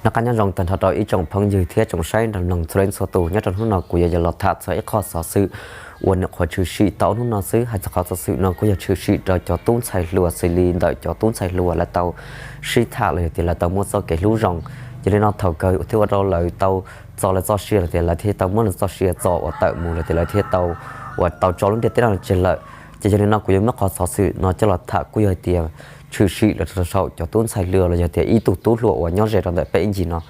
Noj qab nyob zoo tag nrho rau ib tsoom phooj ywg thiab tsoom saib nrog mloog txhua leej txhua tus. Nyob rau hnub no kuv yuav los tham txog ib qho xov xwm uas nyuam qhuav tshwm sim tau hnub no xwb. Hais txog qhov xov xwm no kuj yog tshwm sim rau cov tub ntxhais hluas, xws li ntawm cov tub ntxhais hluas lawv tau sib tham los yog tias lawv tau muaj txoj kev hlub zoo. Yog li no thaum kawg thiaj ua rau lawv tau txo lawv txoj sia los tias lawv thiaj tau muab lawv txoj sia txo uas tawm mus los tias lawv thiaj tau uas tau tso lub ntiaj teb no tseg lawm. Ces yog li no kuv yuav muab qhov xov xwm no coj los tham kuj yog tias tshwm sim los rau saum cov tub ntxhais hluas los yog tias ib tug tub hluas uas nyob ze rau ntawm peb ib ncig no.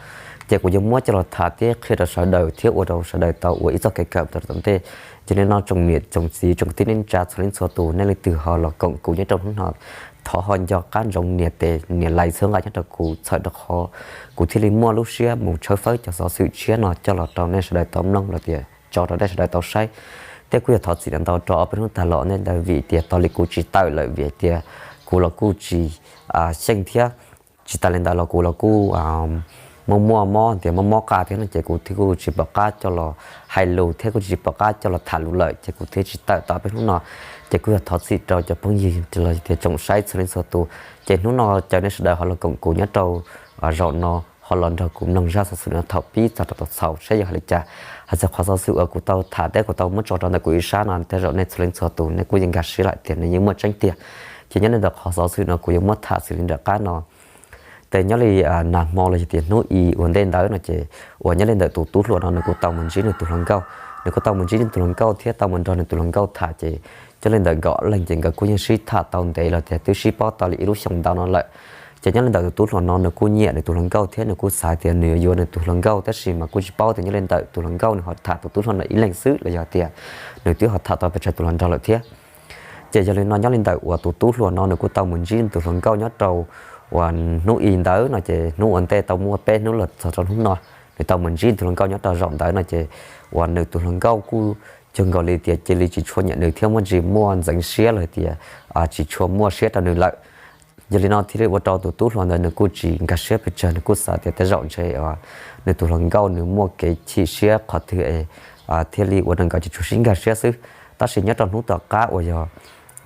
Ces kuv yuav muab coj los tham thiab qhia rau sawv daws thiab ua rau sawv daws tau ua ib txoj kev kawm tau tom ntej. Ces li no tsoom niam tsoom txiv tsoom kwv tij neej tsa txhua leej txhua tus, nej leej twg ho los koom kuv nyob rau hnub no, thov ho nco qab ntsoov nias tes nias like txhawb nqa nyob rau kuv txhawm rau qhov kuv thiaj li muaj lub siab mus tshawb fawb cov xov xwm tshiab no coj los rau nej sawv daws tau mloog los tias tso rau nej sawv daws tau saib. Thiab kuj yog thov txim ntau rau ob peb hnub tag los nej ntawd vim tias tos li kuv tsis tawm lawm vim tias kuv los kuj tsis xyeej thiab. Tsis tas li ntawd los kuv los kuj muaj muaj mob tias mob mob qa thiab no ces kuv thiaj kuj tsis pom qab coj los hais lus thiab kuj tsis pom qab coj los tham lus lawm ces kuv thiaj tsis tawm tau peb hnub no. Ces kuj yog thov txim rau cov phooj ywg los tias tsoom saib txhua leej txhua tus. Ces hnub no caw nej sawv daws ho los koom kuv nyob rau zaum no ho los nrog kuv mloog zaj xov xwm no thaum pib txog rau thaum xaus saib yuav hais li cas. Hais txog qhov xov xwm uas kuv tau tham thiab kuv tau muab tso rau ntawm kuv ib sab no tej zaum nej txhua leej txhua tus nej kuj yeej nkag siab lawm tias nws yeej muaj tseeb tiag. Ces nyob li ntawm qhov xov xwm no kuv yuav muab tham xws li nram qab no. Ces nyob li nag hmo los yog tias hnub i ua ntej ntawd no ces uas nyob li ntawm tus tub hluas no nws kuj tau mus ntsib nws tus hluas nkauj, nws kuj tau mus ntsib nws tus hluas nkauj thiab tau mus nrog nws tus hluas nkauj tham ces nyob li ntawm nkawd ob leeg ces nkawd kuj yeej sib tham tau ntev los tias twb sib paub tau li ib lub xyoo ntau no lawm. Ces nyob li ntawm tus tub hluas no nws kuj nyiam nws tus hluas nkauj thiab nws kuj xav tias nws yuav yuav nws tus hluas nkauj tab sis mas kuj tsis paub tias nyob li ntawm tus hluas nkauj nws ho tham tus tub hluas no ib leeg xwb los yog tias nws twb ho tham tau pes tsawg tus hluas nraug lawm thiab. Ces yog li no nyob li ntawm uas tus tub hluas no nws kuj tau mus ntsib tus hluas nkauj nyob rau uas hnub i ntawd no ces hnub ua ntej tau muaj peb hnub los txog rau hnub no, nws tau mus ntsib tus hluas nkauj nyob rau zaum ntawd no ces uas nws tus hluas nkauj kuj cuag nkaus li tias cia li tsis tshua nyiam nws thiab muaj tsis muaj ntxeev siab los tias tsis tshua muaj siab rau nws lawm. Yog li no thiaj li ua rau tus tub hluas ntawd nws kuj tsis nkag siab pes tsawg, nws kuj xav tias tej zaum ntshe nws tus hluas nkauj nws muaj kev chim siab qhov twg thiaj li ua rau nkawd tsis tshua sib nkag siab xwb. Tab sis nyob rau hnub tom qab uas yog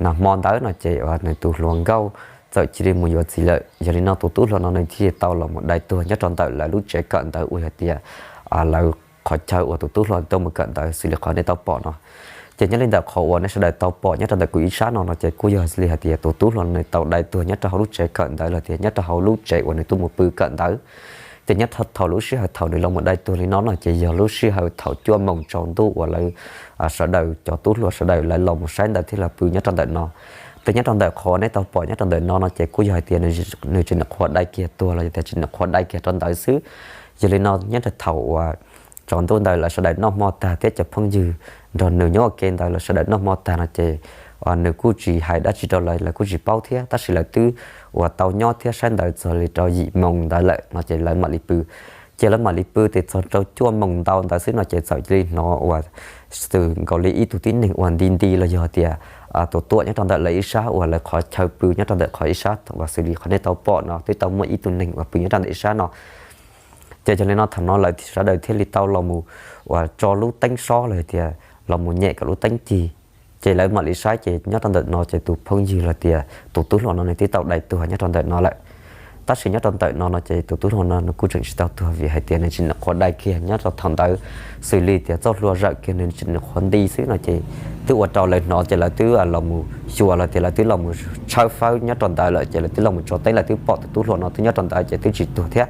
nag hmo ntawd no ces nws tus hluas nkauj txawm cia li mus yuav txiv lawm. Yog li no tus tub hluas no nws thiaj tau los mus dai tuag nyob rau ntawm lawv lub tsev kawm ntawv uas yog tias lawv qhov chaw uas tus tub hluas tuaj mus kawm ntawv xws li qhov nej tau pom no. Ces nyob li ntawm qhov uas nej sawv daws tau pom nyob rau ntawm kuv ib sab no no ces kuj yog li hais tias tus tub hluas nws tau dai tuag nyob rau hauv lub tsev kawm ntawv los tias nyob rau hauv lub tsev uas nws tuaj mus pw kawm ntawv. Ces nyob thaum lub sij hawm thaum nws los mus dai tuag li no no ces yog lub sij hawm thaum cuaj moos tsaus ntuj uas lawv sawv daws cov tub hluas sawv daws lawv los mus saib ntawv thiab los pw nyob rau ntawm no. Ces nyob rau ntawm qhov nej tau pom nyob rau ntawm no no ces kuj yog hais tias nws tsis nyuam qhuav dai kiag tuag los yog tias tsis nyuam qhuav dai kiag rau ntawd xwb. Yog li no nyob rau thaum uas tsaus ntuj ntawd lawv sawv daws noj hmo tag thiab cov phooj ywg nrog nws nyob ua ke ntawd lawv sawv daws noj hmo tag no ces nws kuj tsis hais dab tsi rau lawv, lawv kuj tsis paub thiab. Tab sis lawv twb uas tau nyob thiab saib ntawv txog li rau yim moos ntawd lawm no ces lawv mam li pw. Ces lawv mam li pw tes txog rau cuaj moos ntau ntawd xwb no ces txawm cia li hnov uas xws nkaus li ib tug tib neeg uas nti nti los yog tias tuam tuam nyob rau ntawm lawv ib sab uas lawv qhov chaw pw nyob rau ntawm qhov ib sab uas xws li qhov nej tau pom no twb tau muaj ib tug neeg uas pw nyob rau ntawm ib sab no. Ces yog li no thaum no lawv sawv daws thiaj li tau los mus uas tso lub teeb sob los tias los mus nyem kom lub teeb cig. Ces lawv mam li saib ces nyob rau ntawm no ces tus phooj ywg los tias tus tub hluas no nws twb tau dai tuag nyob rau ntawm no lawm. Tab sis nyob rau ntawm no no ces tus tub hluas no nws kuj tseem tsis tau tuag vim hais tias nws tsis nyuam qhuav dai kiag nyob rau thaum ntawd, xws li tias txoj hlua zawm kiag nws tsis nyuam qhuav nti xwb no ces twb ua rau lawv hnov ces lawv twb los mus xyuas los tias lawv twb los mus tshawb fawb nyob rau ntawd lawm ces lawv twb los mus tso teeb lawv twb pom tus tub hluas no twb nyob rau ntawd ces twb tsis tuag thiab.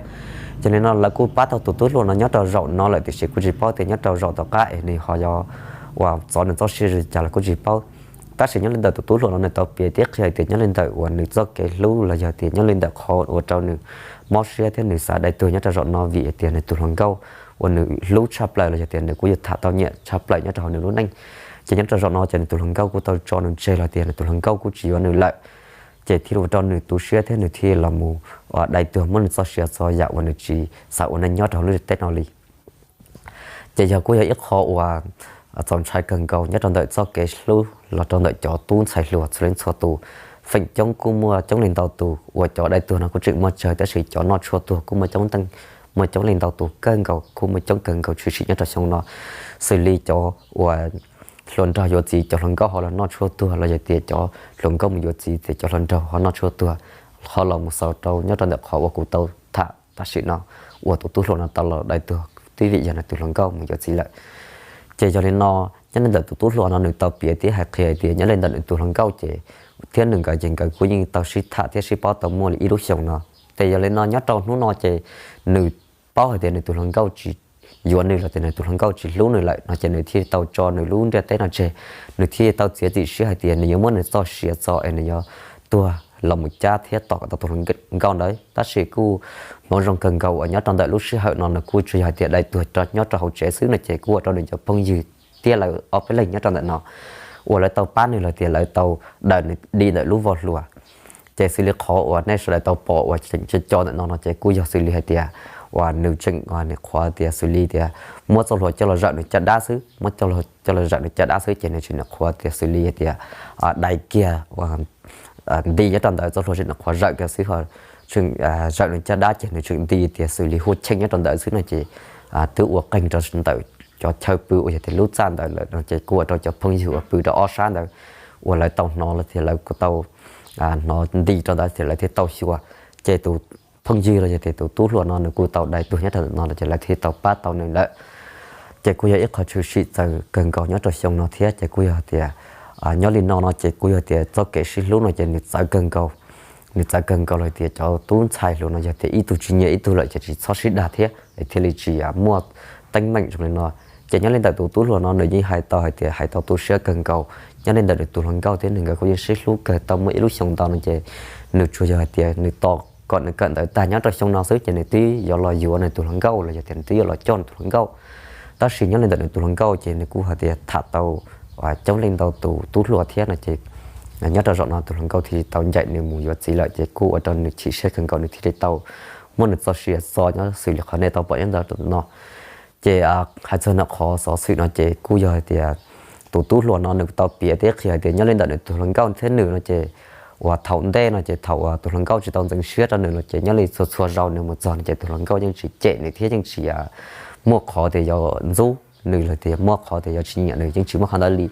Ces li no lawv kuj pab tau tus tub hluas no nyob rau zaum no lawm tiam sis kuj tsis paub tias nyob rau zaum tom qab es nws ho yuav uas txov nws txoj sia li cas los kuj tsis paub. Tab sis nyob li ntawm tus tub hluas no nws tau piav thiab qhia tias nyob li ntawm uas nws txoj kev hlub los yog tias nyob li ntawm qhov ua rau nws mob siab thiab nws xav dai tuag nyob rau zaum no vim tias nws tus hluas nkauj uas nws hlub tshaj plaws los yog tias nws kuj yuav tham tau nyiam tshaj plaws nyob rau hauv nws lub neej. Ces nyob rau zaum no ces nws tus hluas nkauj kuj tau tso nws tseg los tias nws tus hluas nkauj kuj tsis yuav nws lawm. Ces thiaj li ua rau nws tu siab thiab nws thiaj los mus dai tuag muab nws txoj sia txo yam uas nws tsis xav ua neej nyob rau hauv lub ntiaj teb no li. Ces yog kuj yog ib qho uas txaus ntshai kawg nkaus nyob rau ntawm txoj kev hlub los rau ntawm cov tub ntxhais hluas txhua leej txhua tus. Feem coob kuj muaj coob li ntau tus uas cov dai tuag no kuj tseem muaj tsawg tab sis cov noj tshuaj tuag kuj muaj coob, muaj coob li ntau tus kawg nkaus, kuj muaj coob kawg nkaus tshwm sim nyob rau xyoo no. Xws li cov uas hluas nraug yuav txiv cov hluas nkauj ho los noj tshuaj tuag los yog tias cov hluas nkauj mus yuav txiv ces cov hluas nraug ho noj tshuaj tuag, ho los mus xaus rau nyob rau ntawm qhov uas kuv tau tham tam sim no uas tus tub hluas no tau los dai tuag twb vim yog nws tus hluas nkauj mus yuav txiv lawm. Ces yog li no, nyob li ntawm tus tub hluas no nws tau piav thiab hais qhia hais tias nyob li ntawm nws tus hluas nkauj ces thiab nws nkawd ces nkawd kuj yeej tau sib tham thiab sib paub tau muaj li ib lub xyoos no. Ces yog li no nyob rau hnub no ces nws paub hais tias nws tus hluas nkauj tsis yuav nws los tias nws tus hluas nkauj tsis hlub nws lawm no ces nws thiaj tau tso nws lub ntiaj teb no tseg. Nws thiaj tau txiav txim siab hais tias nws yuav muab nws txoj sia txo es nws yuav tuag los mus cab thiab tom kom tau tus hluas nkauj ntawd. Tab sis kuj hmoov zoo kawg nkaus uas nyob rau ntawm lub sij hawm no nws kuj tsuas yog hais tias dai tuag nyob rau hauv tsev xwb no ces kuj ua rau nws cov phooj ywg thiab lawv ob peb leeg nyob rau ntawm no uas lawv tau pab nws los tias lawv tau daws nws di ntawm lub voj hlua. Ces xws li qhov uas nej sawv daws tau pom uas tseem co ntawm no no ces kuj yog xws li hais tias uas nws tseem, nws qhuav tias xws li tias muab txoj hlua coj los zawm nws caj dab xwb, muab coj los zawm nws caj dab xwb ces nws tseem, nws qhuav tias xws li tias dai kiag uas nti nyob rau ntawd, txoj hlua tseem nws qhuav zawm kiag xwb ho tseem zawm nws caj dab ces nws tseem nti tias xws li hu cheej nyob rau ntawd xwb no ces twb ua qeeg rau ntawm cov chaw pw uas yog tias lub txaj ntawd lawm no ces kuj ua rau cov phooj ywg uas pw rau ob sab ntawd uas lawv tau hnov los tias lawv kuj tau hnov nti rau ntawd ces lawv thiaj tau xyuas. Ces tus phooj ywg los yog tias tus tub hluas no nws kuj tau dai tuag nyob rau ntawm no no ces lawv thiaj tau pab tau nws lawm. Ces kuj yog ib qho tshwm sim txawv kawg nkaus nyob rau xyoo no thiab ces kuj yog tias nyob li no no ces kuj yog tias txoj kev sib hlub no ces nws txawv kawg nkaus. Nws txawv kawg nkaus los tias cov tub ntxhais hluas no yog tias ib tug tsis nyiam ib tug lawm ces tsis txhob sib dag thiab es thiaj li tsis muaj teeb meem zoo li no. Ces nyob li ntawm tus tub hluas no nws yeej hais tau hais tias hais tau tu siab kawg nkaus nyob li ntawm nws tus hluas nkauj thiab nws nkawd kuj yeej sib hlub kawg tau muaj ib lub xyoo ntau no ces nws tsuas yog hais tias nws tos kom nws kawm ntawv tag nyob rau xyoo no xwb ces nws twb yuav los yuav nws tus hluas nkauj los yog tias nws twb yuav los coj nws tus hluas nkauj. Tab sis nyob li ntawm nws tus hluas nkauj ces nws kuj hais tias tham tau coob leej ntau tus tub hluas thiab no ces nyob rau zaum no tus hluas nkauj thiaj li tau ncaim nws mus yuav txiv lawm ces kuj ua rau nws chim siab kawg nkaus, nws thiaj li tau muab nws txoj sia txo nyob xws li qhov nej tau pom nyob ntawm no. Ces hais txog ntawm qhov xov xwm no ces kuj yog hais tias tus tub hluas no nws tau piav thiab qhia hais tias nyob li ntawm nws tus hluas nkauj thiab nws no ces uas thaum ntej no ces thaum uas tus hluas nkauj tsis tau ntxeev siab rau nws no ces nyob li txhua txhua zaus nws mus txog no ces tus hluas nkauj yeej tsis cem nws thiab yeej tsis muaj qhov tias yuav ntxub nws los tias muaj qhov tias yuav tsis nyiam nws, yeej tsis muaj qhov ntawd li.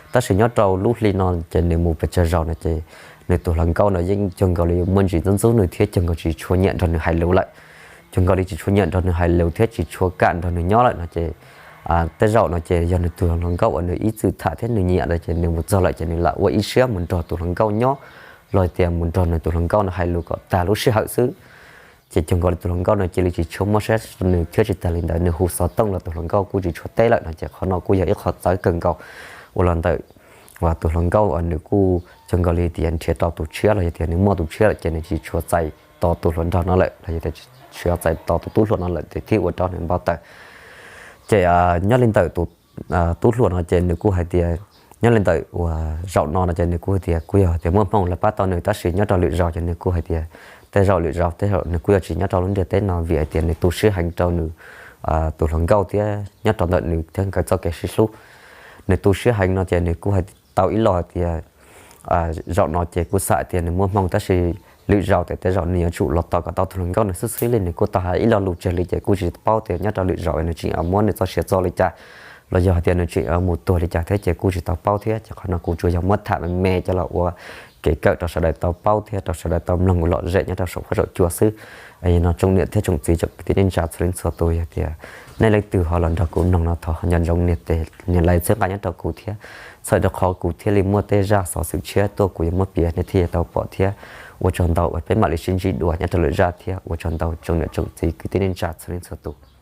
Tab sis nyob rau lub hli no ces nws mus pes tsawg zaus no ces nws tus hluas nkauj no yeej cuag nkaus li muaj ntsis ntxub ntxub nws thiab cuag nkaus tsis tshua nyiam nrog nws hais lus lawm. Cuag nkaus li tsis tshua nyiam nrog nws hais lus thiab tsis tshua kam nrog nws nyob lawm no ces tej zaum no ces yog nws tus hluas nkauj uas nws ib txwm tham thiab nws nyiam ntawd ces nws mus txog lawm ces nws lam ua ib siab mus nrog tus hluas nkauj nyob, los tias mus nrog nws tus hluas nkauj no hais lus kom tag lub sij hawm xwb. Ces cuag nkaus li tus hluas nkauj no cia li tsis tshua muaj siab rau nws thiab tsis tas li ntawd nws hu xov tooj los tus hluas nkauj kuj tsis tshua teb lawm no ces qhov no kuj yog ib qho txawv kawg nkaus uas los ntawm uas tus hluas nkauj uas nws kuj cuag nkaus li tias nrhiav tau tus tshiab los yog tias nws muaj tus tshiab lawm ces nws tsis tshua txais tos tus hluas nraug no lawm los yog tias tsis tshua txais tos tus tub hluas no lawm ces thiaj ua rau nws npau taws. Ces nyob li ntawm tus tub hluas no ces nws kuj hais tias nyob li ntawm uas zaum no no ces nws kuj hais tias kuj yog tias muaj hmoo lawv pab tau nws tab sis nyob rau lwm zaus ces nws kuj hais tias tej zaum lwm zaus tej zaum nws kuj yuav tsis nyob rau lub ntiaj teb no vim hais tias nws tu siab heev rau nws tus hluas nkauj thiab nyob rau ntawm nws thiab nkawd txoj kev sib hlub. Nws tu siab heev no ces nws kuj hais tau ib lo hais tias zaum no ces kuj xam tias nws muaj hmoo tab sis lwm zaus ces tej zaum nws yuav tsum los tos kom tau tus hluas nkauj no xwb xwb li. Nws kuj tau hais ib lo lus tseg li ces kuj tsis paub tias nyob rau lwm zaus nws tseem muab nws txoj sia txo li cas los yog hais tias nws tseem mus tuag li cas thiab ces kuj tsis tau paub thiab ces qhov no kuv tsuas yog muab tham me me coj los ua kev kawm rau sawv daws tau paub thiab rau sawv daws tau mloog lom zem nyob rau saum huab saum cua xwb. No tsoom niam thiab tsoom txiv tsoom kwv tij neej tsa txhua leej txhua tus yog tias nej leej twg ho los nrog kuv mloog no thov ho nco ntsoov nias tes nias like txhawb nqa nyob rau kuv thiab txhawm rau qhov kuv thiaj li muaj tej zaj xov xwm tshiab tuaj kuv yuav muab piav nej thiaj yuav tau pom thiab. Ua tsaug ntau uas peb mam li sib ntsib dua nyob rau lwm zaj thiab ua tsaug ntau tsoom niam tsoom txiv kwv tij neej tsa txhua leej txhua tus.